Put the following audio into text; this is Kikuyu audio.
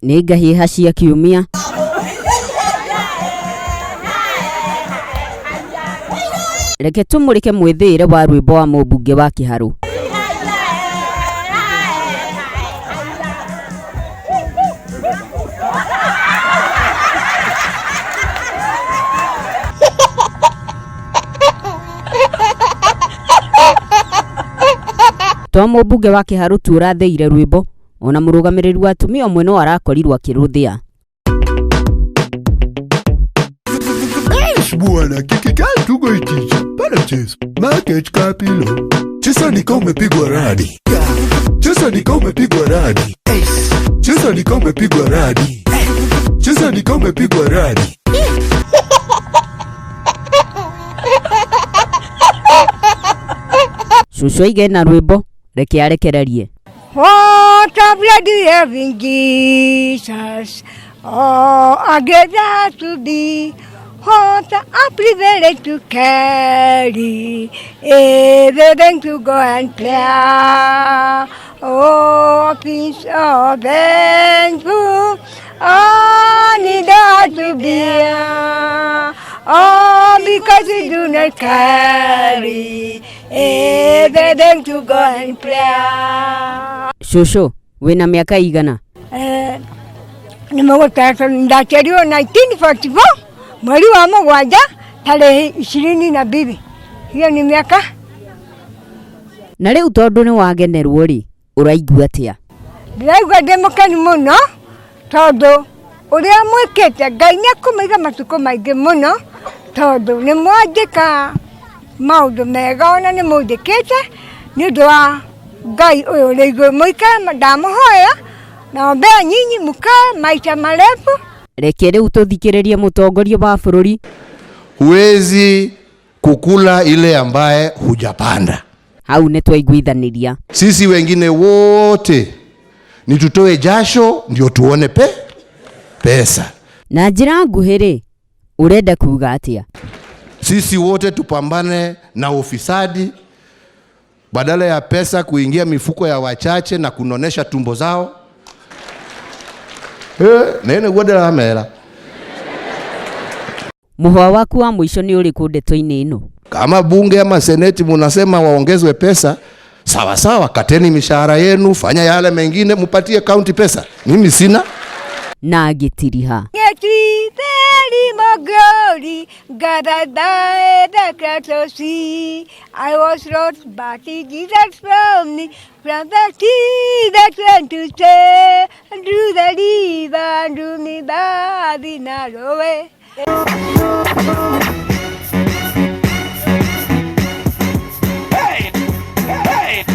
Nĩ ngahĩha cia kiumia. Reke tũmũrĩke mwĩthĩĩre wa rwĩmbo wa mũmbunge wa Kĩharũ. To mũmbunge wa Kĩharũ tu ũrathĩire rwĩmbo, ona mũrũgamĩrĩri wa atumia ũmwe no arakorirwo akĩrũthĩa. Eish bwana, kikikaa tugo iticha pana chezo market kapilo cheza ni kama umepigwa radi, cheza ni kama umepigwa radi, cheza ni kama umepigwa radi, cheza ni kama umepigwa radi. Cũcũ aige na rwĩmbo reke arekererie. What a bloody heaven, Jesus. Oh, I gave that to thee. What a privilege to carry everything to go and play. Oh, peace of thankful, I need that to be. Oh, because we do not carry everything to go and play. Cũcũ wĩna mĩaka igana? Nĩ mũgũtatũ ndaciarirwo 1944 mweri wa mũgwanja tarehe 22. Hiyo ni miaka. Na rĩu tondũ nĩ wagenerwo rĩ, ũraigua atĩa? Ndĩraigua ndĩ mũkenu mũno tondũ ũrĩa mwĩkĩte Ngai nĩ akũmũiga matukũ maingĩ mũno tondũ nĩ mwanjĩka maũndũ mega ona nĩ mũnjĩkĩte nĩ ũndũ wa Ngai ũyũ ũrĩ igũrũ. Mũikare ndamũhoya naombea nyinyi mkae maisha marefu. Reke rĩu tũthikĩrĩrie mũtongoria wa bũrũri. Huwezi kukula ile ambaye hujapanda. Hau nĩ twaiguithanĩria. Sisi wengine wote ni tutoe jasho ndio tuone pesa. Na njĩra nguhĩ rĩ, ũrenda kuga atĩa? Sisi wote tupambane na ufisadi badala ya pesa kuingia mifuko ya wachache na kunonesha tumbo zao. Nene guo mera. Mũhwa waku wa mũico nĩ ũrĩkũ ndeto-inĩ ĩno? Kama bunge ama seneti munasema waongezwe pesa, sawa sawa, kateni mishahara yenu, fanya yale mengine, mupatie county pesa. Mimi sina. Na ngĩtiriha. Get very glory, gathered by the cattle sea. I was lost, but Jesus found me from the sea that went to stay, and through the river, and drew me by the narrow way.